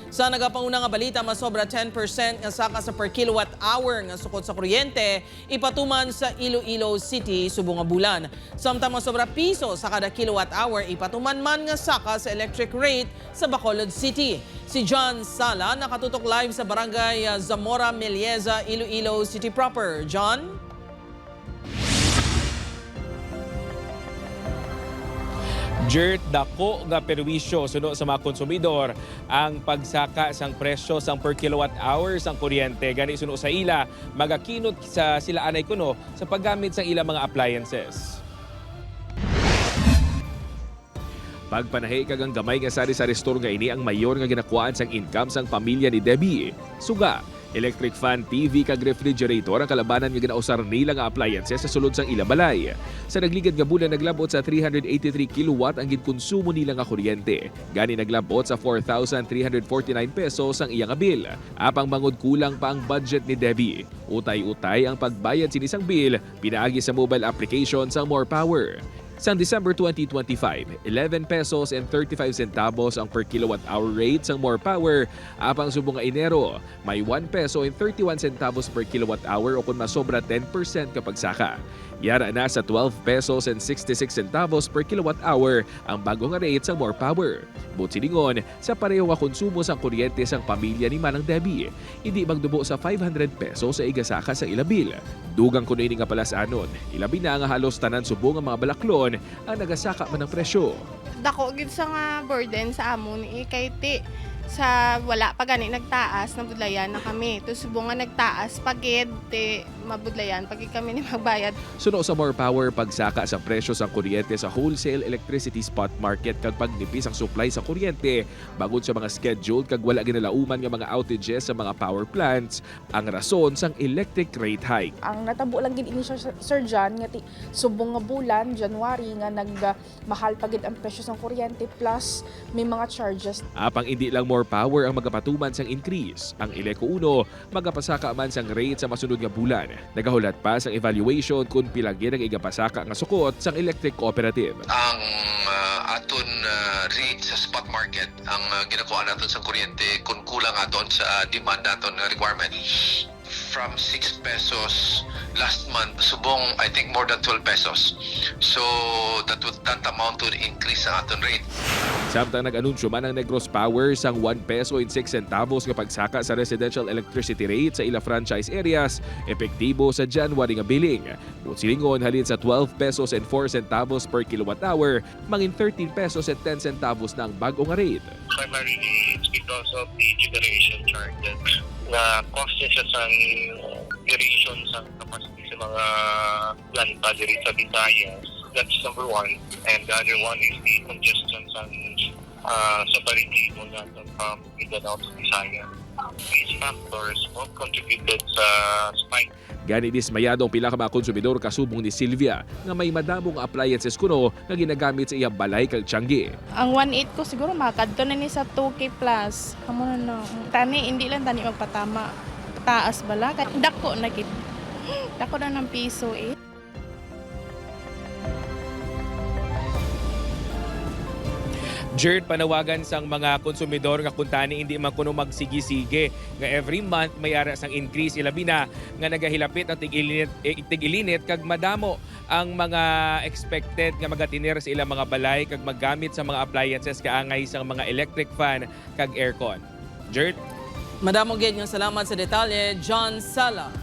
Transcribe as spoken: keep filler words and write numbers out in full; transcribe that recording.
Sa nagapanguna nga balita, masobra ten percent nga saka sa per kilowatt hour nga sukot sa kuryente ipatuman sa Iloilo City subong nga bulan. Samtang masobra piso sa kada kilowatt hour ipatuman man nga saka sa electric rate sa Bacolod City. Si John Sala nakatutok live sa Barangay, ah, Zamora Melieza, Iloilo City proper. John? Jert, dako nga perwisyo suno sa mga konsumidor ang pagsaka sang presyo sang per kilowatt hour sang kuryente. Gani, suno sa ila, magakinot sa sila anay kuno sa paggamit sang ilang mga appliances. Pagpanahi kag ang gamay nga sari-sari store nga ini ang mayor nga ginakuhaan sang income sang pamilya ni Debbie. Suga, electric fan, T V kag refrigerator ang kalabanan nga ginausar nila nga appliances sa sulod sang ila balay. Sa nagligad nga bulan, naglab-ot sa three hundred eighty-three kilowatt ang ginkonsumo nila nga kuryente. Gani, naglab-ot sa four thousand three hundred forty-nine pesos ang iya nga bill. Apang bangod kulang pa ang budget ni Debbie, utay-utay ang pagbayad sini sang bill pinaagi sa mobile application sang More Power. Sang December twenty twenty-five, eleven pesos and thirty-five centavos ang per kilowatt hour rate sang More Power, apang subong nga Enero, may one peso and thirty-one centavos per kilowatt hour, o kon masobra ten percent ka pagsaka. Yara na sa twelve pesos and sixty-six centavos per kilowatt hour ang bago nga rate sang More Power. Buot silingon, sa pareho nga konsumo sang kuryente sang pamilya ni Manang Debbie, indi magdubo sa five hundred pesos sa igasaka sa ila bill. Dugang kuno ini nga palas-anon, ilabi na nga halos tanan subong nga mga balaklon ang nagasaka man ang presyo. Dako gid sa nga burden sa amon, eh, kay ti sa wala pa gani nagtaas, nabudlayan na kami. To subong nga nagtaas pa gid, ti mabudlayan pa gid kami ni magbayad. Suno sa More Power, pagsaka sa presyo sang kuryente sa wholesale electricity spot market kag pagnipi sang supply sa kuryente bangod sa mga scheduled kag wala ginalauman nga mga outages sa mga power plants ang rason sang electric rate hike. Ang natabo lang gid ini, Sir, Sir John, nga ti subong nga bulan, January, nga nag, ah, mahal pa gid ang presyo sang kuryente, plus may mga charges. Apang indi lang More Power ang magapatuman sang increase. Ang Eleco Uno magapasaka man sang rate sa masunod nga bulan. Nagahulat pa sang evaluation kon pila gid ang igapasaka nga sukot sang electric cooperative. Ang, ah, aton, ah, rate sa spot market, ang, ah, ginakuha naton sa kuryente, kung kulang aton sa demand naton nga requirement, from six pesos last month, subong, I think, more than twelve pesos. So, that would, that amount would increase ang aton rate. Samtang nag-anunsyo man ang Negros Power sang one peso and six centavos nga pagsaka sa residential electricity rate sa ila franchise areas, epektibo sa January nga billing. Buot silingon, halin sa twelve pesos and four centavos per kilowatt hour, mangin thirteen pesos and ten centavos na ang bag-o nga rate. Primarily, it's because of the generation charges na cause niya siya sa duration sa capacity sa mga planta diri sa Visayas. That's number one. And the other one is the congestion sa, ah, sa paligid mo natin from Mindanao to Visayas. These factors all contributed sa spike. Gani, dismayado ang pila ka mga konsumidor kasubong ni Sylvia nga may madamo nga appliances kuno nga ginagamit sa iya balay kag tiyanggi. Ang one eight ko siguro makakadto na ni sa two K plus. Amo na, no. Tani, hindi lang tani magpatama. Taas bala. Kay dako na gid. Dako na ng piso, eh. Jert, panawagan sang mga konsumidor nga kuntani hindi man kuno magsigi-sige nga every month may ara sang increase, ilabi na nga nagahilapit ang tig-ilinit, eh, tig-ilinit kag madamo ang mga expected nga magatener sa ilang mga balay kag maggamit sa mga appliances kaangay sang mga electric fan kag aircon. Jert? Madamo gid nga salamat sa detalye, John Sala.